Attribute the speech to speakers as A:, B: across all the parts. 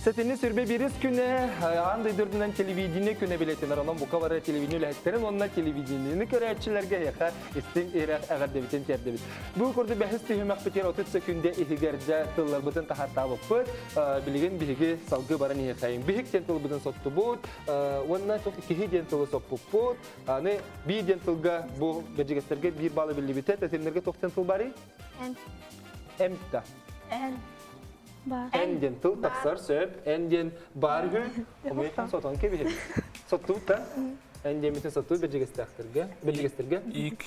A: Сэтинни сүрбэ бирис күнэ аан дойду үрдүнэн телевидение күнэ билетинэр. Онон бука бары телевидение үлэһиттэрин уонна телевидениени көрөөччүлэргэ эһиэхэ истиҥ иһирэх эҕэрдэбитин тиэрдэбит. Бу курдук бэһис түһүмэхпитигэр 30 секүндэ иһигэр дьэ тылларбытын таһаартаабыппыт. Билигин биһиги салгыы баран иһиэхэйин. Биһик диэн тылбытын соттубут уонна киһи диэн тылы соппуппут. Аны би диэн тылга бу бэдьигэстэргэ биир балл биллибитэ. Тэтимнэргэ туох диэн тыл барый?
B: Эн.
A: Эмта.
B: Эн.
A: Бар. Эн диэн тыл тахсар сөп. Эн диэн бар үһү. Умуйхан сотон кэбиһин. Соттубут да? Эн диэммитин соттубут бэдьигэстээхтэргэ. Бэдьигэстэргэ.
C: Ик.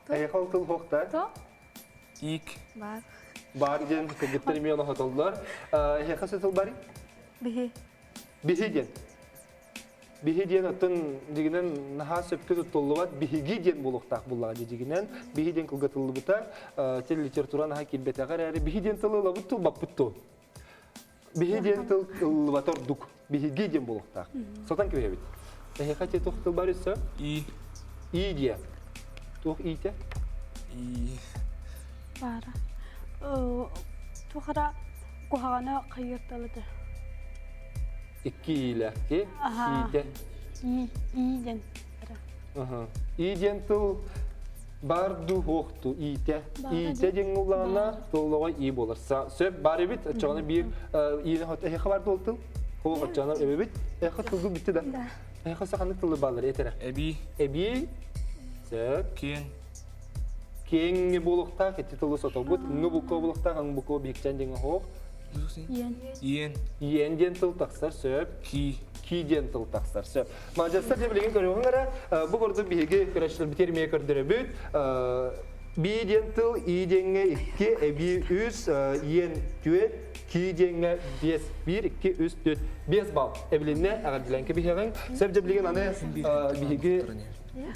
A: Эйхол тыл хуохта.
B: То.
C: Ик.
B: Бар.
A: Бар диэн кыргыттар эмиэ оноһотоллор. Эһиэхэ тыл барый?
B: Биһи.
A: Биһи диэн. Биһи диэн оттон дьигинэн наһаа сөпкө туттуллубат биһиги диэн буолуохтаах буллаҕа дии дьигинэн биһи диэн кылгатыллыбыта тил литература наһаа киирбэтэҕэ эрээри биһи диэн тылы ылабыт тылбаппыт тыл биһи диэн тыл ыллыбата ордук биһиги диэн буолуохтаах сотон кэбиһэбит эһиэхэ ти туох тыл бар өссө
C: и
A: и диэ туох иитэ
C: и
B: Баара. Туохара куһаҕаны хайыыр тылыты.
A: Икки иилээхти, иитэ.
B: И, и диэн.
A: И диэн тыл бар ду хуохту иитэ. Иитэ диэн улаана тыллоҕо и буолар. Сөп бар эбит, оччоҕуна биир иини хот эһиэхэ бар дуол тыл. Хуох оччоҕуна эбэбит. Эһиэхэ тылгы бүттэ да. Эһиэхэ саханнык тылы баалар этэрэ.
C: Эби.
A: Эби. Сөп.
C: Киэн.
A: Киэҥ буолуохтаах ити тылы сотобут. Ҥы бука буолуохтаах, аҥ бука биһикчэн диэн хоох.
B: Иэн.
C: Иэн.
A: Иэн диэн тыл тахсар сөп.
C: Ки.
A: Ки диэн тыл тахсар сөп. Маладьыастар дьэ билигин көрүөҕүҥ эрэ. Бу курдук биһиги көрөөччүлэрбитигэр эмиэ көрдөрөбүт. Би диэн тыл и диэҥҥэ икки, эбии үс, иэн түөрт, ки диэҥҥэ биэс. Биир, икки, үс, түөрт, биэс балл. Эбилиннэ эҕэрдэлээн кэбиһиэҕиҥ. Сөп дьэ билигин аны биһиги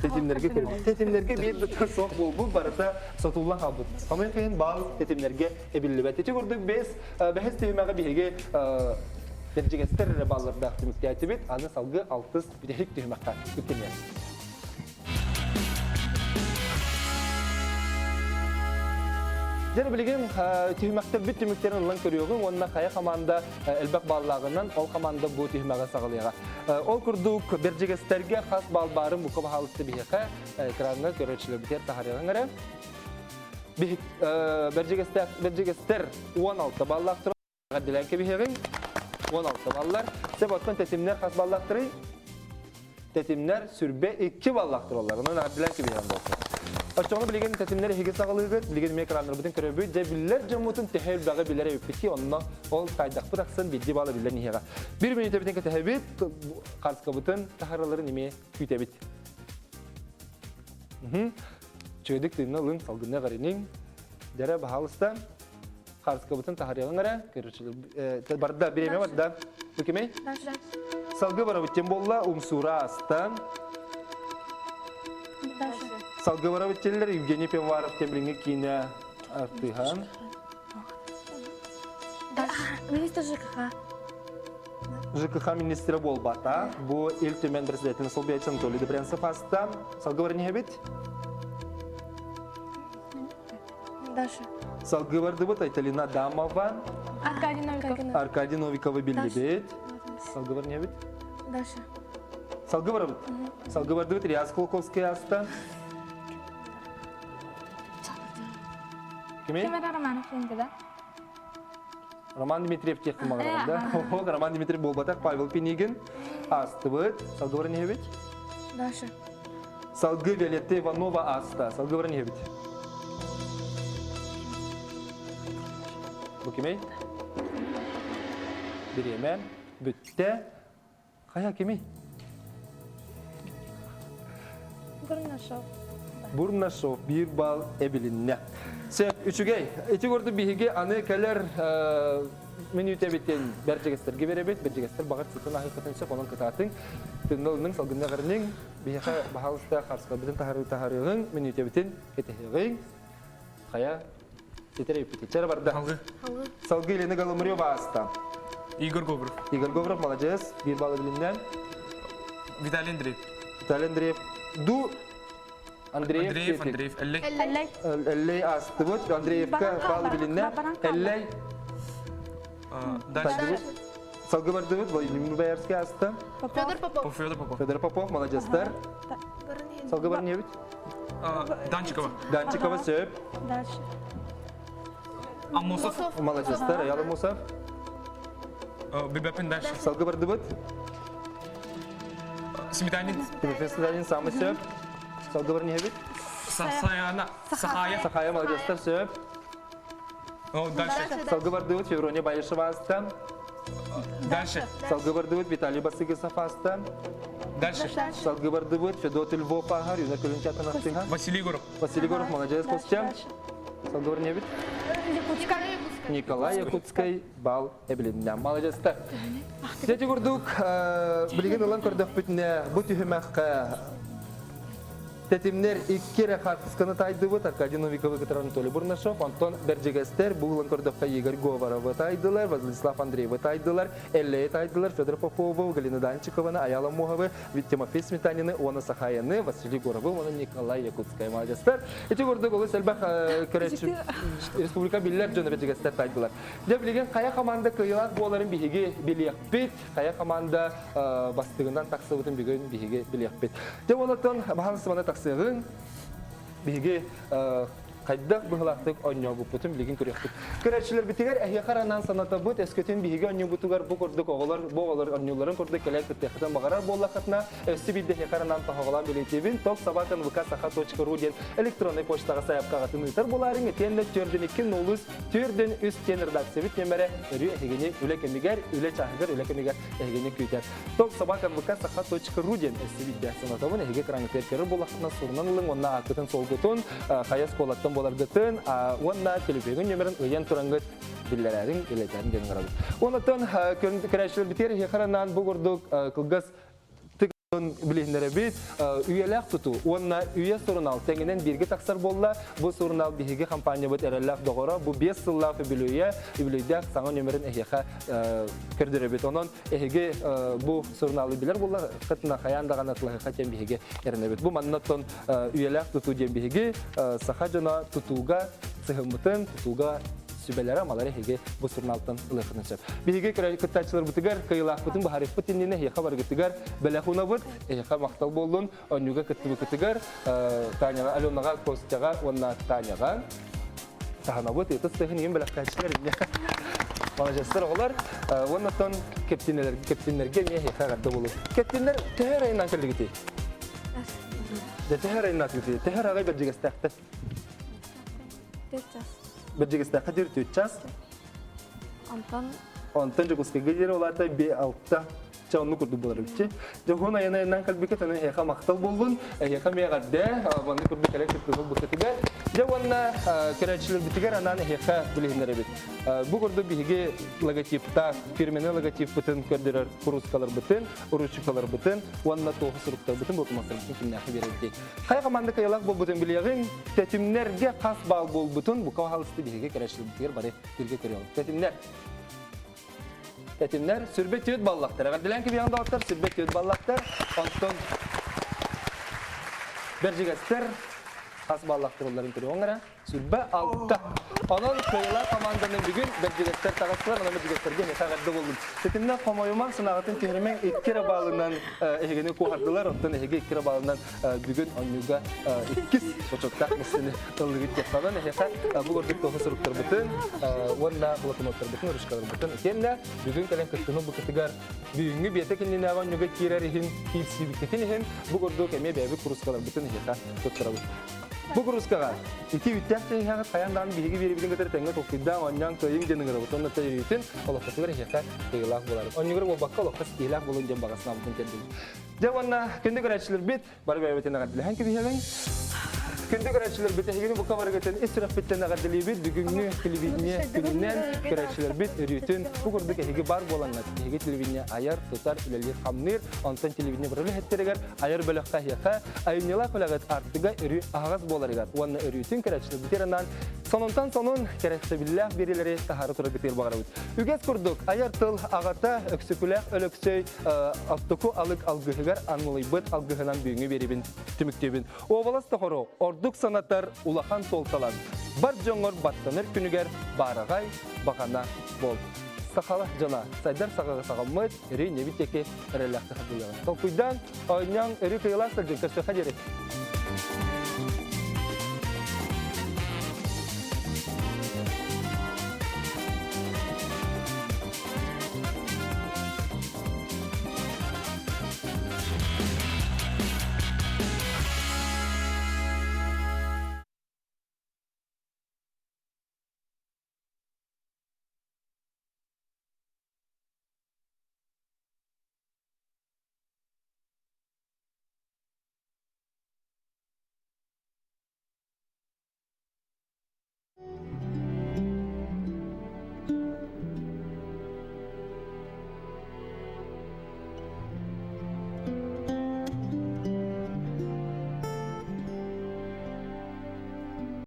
A: тэтимнэргэ көрөбүт. Тэтимнэргэ биир да суох буолбут барыта сотуллан хаалбыт. Хомойуох иһин баал тэтимнэргэ эбиллибэт. Ити курдук бэс бэһис түһүмэҕи биһиги бэрдьигэстэр эрэ бааллардаах түмүктээтибит. Аны салгыы алтыс бүтэһик түһүмэххэ үктэниэ. Дьэ билигин түһүмэхтэрбит түмүктэрин ылан көрүөҕүҥ уонна хайа хамаанда элбэх бааллааҕынан ол хамаанда бу түһүмэҕи саҕалыаҕа. Ол курдук бэрдьигэстэргэ хас баал баарын бука баһаалыста биһиэхэ экраҥҥа көрөөччүлэрбитигэр таһаарыаҕыҥ эрэ. Бэрдьигэстэр 16 баллаахтар эҕэрдэлээн кэбиһиэҕиҥ. 16 баллар. Сөп оттон тэтимнэр хас баллаахтарый? Тэтимнэр сүрбэ 2 баллаахтар олар. Онон эҕэрдэлээн кэбиһиэҕиҥ буолсун. Оччоҕуна билигин тэтимнэр эһиги саҕалыыгыт, билигин эмиэ экраннарбытын көрөбүт. Дьэ биллэр дьоммутун төһө элбэҕи билэр эбиппит онно ол таайдахпыт ахсын биирдии балла биллэн иһиэҕэ. Биир мүнүүтэбитин кэтэһэбит, харскабытын таһараларын эмиэ күүтэбит. Чөйдүк тыынна ылыҥ, салгынна эҕэриниҥ. Дьэрэ, баһаалыста, харскабытын таһарыаҕыҥ эрэ. Барда, бириэмэ барда. Бу кимий? Салгы барабыт тем буолла, умсуура аста. Салгы барабыт теллер Евгений Пивоваров темринги киинэ артыһан.
B: Министр ЖКХ.
A: ЖКХ министрэ буолбата. Бу Ил Түмэн председателин солбуйааччы Анатолий Добрянцев аста. Салгы баран
B: Даша.
A: Салгы бардыбыт Айталина Адамова.
B: Аркадий Новиков.
A: Аркадий Новиковы биллибит. Салгы барнебит?
B: Даша.
A: Салгы барабыт. Салгы бардыбыт Ильяс Кулаковский аста. Кими?
B: Ким Романов да?
A: Роман Дмитриев тех кымаҕыран да. Роман Дмитриев буолбатах Павел Пинигин астыбыт. Салгы баран иһэбит.
B: Даша.
A: Салгы Виолетта Иванова аста. Салгы баран иһэбит. Бу кимий? Бириэмэ бүттэ. Хайа кимий?
B: Бурнашов.
A: Бурнашов биир балл эбилиннэ. Сөп, үчүгэй. Ити курдук биһиги аны кэлэр мүнүүтэбитин бэрдьигэстэргэ биэрэбит. Бэрдьигэстэр баҕар сытын аһыаххытын сөп, онон кытаатыҥ. Тыннылының салгынна ҕарынын, биһиэхэ баһаалыста харсыкалбытын таһарыы таһарыаҕыҥ, мүнүүтэбитин кэтэһиэҕиҥ. Хайа, ситэр эппити. Чэрэ барда.
C: Салгы.
A: Салгы Елена Голомарева ааста.
C: Игорь Говоров.
A: Игорь Говоров, молодец. Биир баллы билиннэ.
C: Виталий Андреев.
A: Виталий Андреев. Ду Андреев.
C: Андреев, Андреев. Эллей.
B: Эллей.
A: Эллей астыбыт. Андреевка баллы билиннэ. Эллей.
C: Дальше.
A: Салгы бардыбыт, Владимир Боярский аста.
B: Федор
C: Попов. Федор Попов.
A: Федор Попов, молодецтар. Салгы бар не бит?
C: Данчикова.
A: Данчикова сөп.
B: Дальше.
C: Амосов.
A: Молодецтар, Аял Амосов.
C: Бибепин дальше.
A: Салгы бардыбыт.
C: Сметанин.
A: Тимофей Сметанин самый сөп. Салгы бар не бит?
C: Сахаяна. Сахая.
A: Сахая, молодецтар, сөп.
C: Дальше.
A: Салгы бардыбыт Феврония Баишева аста.
C: Дальше.
A: Салгы бардыбыт Виталий Басыгасов аста.
C: Дальше.
A: Салгы бардыбыт Федот Львов ахар, Юна Көлүнчатын астыха.
C: Василий Егоров.
A: Василий Егоров, молодец, Костя. Салгы бар не бит? Николай Якутскай бал эбилиннэ. Молодецтар. Дети курдук, билигин ылан көрдөхпүтүнэ, бу түһүмэххэ Тэтимнэр икки эрэ хаартысканы таайдыбыт Аркадий Новиковы кытары Анатолий Бурнашов, онтон Бэрдьигэстэр бу ылан көрдөххө Игорь Говоровы таайдылар, Владислав Андреевы таайдылар, Эллэйи таайдылар, Федор Попову, Галина Данчикованы, Аяла Моховы, Тимофей Сметанины, уонна Сахаяны, Василий Горовы, уонна Николай Якутскай. Молодецтар. Ити курдук олус элбэх көрөөччү республика биллэр дьоно Бэрдьигэстэр таайдылар. Дьэ билигин хайа команда кыайыылаах буоларын биһиги билиэхпит, хайа команда бастыгынан тахсыбытын бүгүн биһиги билиэхпит. Дьэ онтон баһан тахсыаҕыҥ биһиги хайдах быһылаахтык оонньообуппутун билигин көрүөхпүт. Көрөөччүлэрбитигэр эһиэхэ анаан санатабыт, өскөтүн биһиги оонньуубутугар бу курдук оҕолор бу оҕолор оонньууларын курдук кэлэн кыттыаххытын баҕарар буоллаххытына, өссө биирдэ эһиэхэ анаан тоһоҕолоон бэлиэтиибин токсобакан vk диэн электроннай почтаҕа сайаапкаҕытын ыытар буолаарыҥ итиэннэ төрдүн икки нулус төрдүн үс диэн редакциябыт нүөмэрэ өрүү эһигини үлэ кэмигэр, үлэ чааһыгар, үлэ кэмигэр эһигини күүтэр. Ток собака vk диэн өссө санатабын эһиги экраҥҥытыгар көрөр буоллаххытына сурунан ылыҥ уонна ааккытын суолгутун, хайа оскуолаттан буоларгытын уонна төлөпүөҥүн нөмерин ыйан турангыт биллэрээриҥ, билэтээриҥ диэн ыҥырабыт. Онтон көрөөччүлэрбитигэр эһиэхэ бу курдук кылгас билиһиннэрэбит үйэлээх тутуу уонна үйэ сурунаал тэҥинэн бииргэ тахсар буолла. Бу сурунаал биһиги компаниябыт эрэллээх доҕоро. Бу 5 сыллаах үбүлүөйэ, үбүлүөйдээх саҥа нөмерин эһиэхэ көрдөрөбүт. Онон эһиги бу сурунаалы билэр буоллаххытына хайаан даҕаны атылаһыахха диэн биһиги эрэнэбит. Бу маннаттан үйэлээх тутуу диэн биһиги саха дьоно тутууга сыһыммытын, тутууга сүбэлэрэ малары эһиги бу сурунаалтан ылыаххытын сөп. Биһиги кыттааччыларбытыгар кыйылаахпытын баһарыппыт иннинэ эһиэхэ барыгытыгар бэлэх унабыт, эһиэхэ махтал буоллун, онньуга кыттыбыкытыгар Таняҕа, Аленаҕа, Костяҕа уонна Таняҕа таһанабыт ытыс тыһын иһин бэлэхтээччилэр инньэ. Маладьыастар оҕолор уоннаттан кэптиннэргэ эмиэ эһиэхэ эҕэрдэ буолуо. Кэптиннэр төһө эрайынан кэллигитий? Төһө эрайынан кэллигитий? Төһө аҕай бэрдьигэстээхтэр?
B: Төрт час.
A: Бэрдьигэстээххэ диир төрт час.
B: Онтон
A: Онтон Дьокуускайга диэри ол аата би алта ча оннук курдук буолар эбитчи. Дьоһун айана айаннаан кэлбиккэ таны эһиэхэ махтал буоллун, эһиэхэ эмиэ эҕэрдэ, маннык курдук кэлэн кыттыһыл буккатыгар. Дьэ уонна көрөөччүлэрбитигэр анаан эһиэхэ билиһиннэрэбит. Бу курдук биһиги логотиптаах, фирменный логотиппытын көрдөрөр куруускаларбытын, ручкаларбытын уонна туоһу суруктарбытын, блокноттарбытын кимнээхэ биэрэбит. Хайа команда кыайылаах буолбутун билиэҕиҥ, тэтимнэргэ хас баал буолбутун бука хаалысты биһиги көрөөччүлэрбитигэр бары бииргэ көрүөҕүҥ. Тэтимнэр Тэтимнэр сүрбэ түөт баллахтар. Эҕэрдэлээн кэбиһэн доҕоттор, сүрбэ түөт баллахтар. Онтон бэрдьигэстэр хас баллахтырылларын көрүөҕүҥ эрэ. Сүрбэ алта. Онон кыайыылаах команданы бүгүн бэрдьигэстэр таҕыстылар, онон бэрдьигэстэргэ миэхэ эҕэрдэ буоллун. Тэтимнэр хомойумаҥ, санааҕытын түһэримэҥ, икки эрэ баалынан эһигини куоһардылар, оттон эһиги икки эрэ баалынан бүгүн оонньууга иккис бочуоттаах миссини ыллыгыт диэххэ. Онон эһиэхэ бу курдук туоһу суруктарбытын уонна блокноттарбытын, ручкаларбытын итиэннэ бүгүн кэлэн кыттыны букатыгар бүгүҥҥү биэтэ кининээҕи оонньууга киирэр иһин, киирсиибиккитин иһин бу курдук эмиэ бэйэбит куруускаларбытын эһиэхэ туттарабыт. Бу куруускаҕа ити үттээх чэйиһэҕит хайаан даҕаны биһиги биэрибитин кытары тэҥҥэ толкуйдаан оонньоон кыайыҥ диэн ыҥырабыт уонна төйүүтүн олоххутугар эһиэхэ кыайыылаах буоларым. Онньугар буолбакка олоххо ситиһиилээх буолун диэн баҕа санаабытын тиэрдэбит. Дьэ уонна күндү көрөөччүлэрбит бары бэйэбитин эҕэрдэлэһэн кэбиһэҕиҥ. Күндү көрөөччүлэрбит эһигини бука барыгытын ис сүрэхпиттэн эҕэрдэлиибит. Бүгүҥҥү телевидение күнүнэн көрөөччүлэрбит өрүүтүн бу курдук эһиги бар буолаҥҥыт. Эһиги телевидение айар, тутар, үлэлиир, хамныыр. Онтон телевидение бары үлэһиттэригэр айар бөлөххө эһиэхэ айымньылаах үлэҕит артыга өрүү аһаҕас буоларыгар уонна өрүүтүн көрөөччүлэрбитигэр анаан сонунтан сонун кэрэхсэбиллээх биэриилэри таһаара тураргытыгар баҕарабыт. Үгэс курдук айар тыл аҕата Өксөкүлээх Өлөксөй Аттуку алык алгыһыгар анылыйбыт алгыһынан бүгүҥҥү биэриибин түмүктүүбүн. Уобалас тохору ордук санатар улахан суолталан бар дьоҥҥор баттанар күнүгэр баараҕай баҕана бол. сахала дьоно сайдар саҕаҕы саҕаммыт, өрүү небит диэки эрэллээхтик хардыылаҕын. Толкуйдаан, оонньоон, өрүү кыайыылаах сылдьын көрсүөххэ диэри.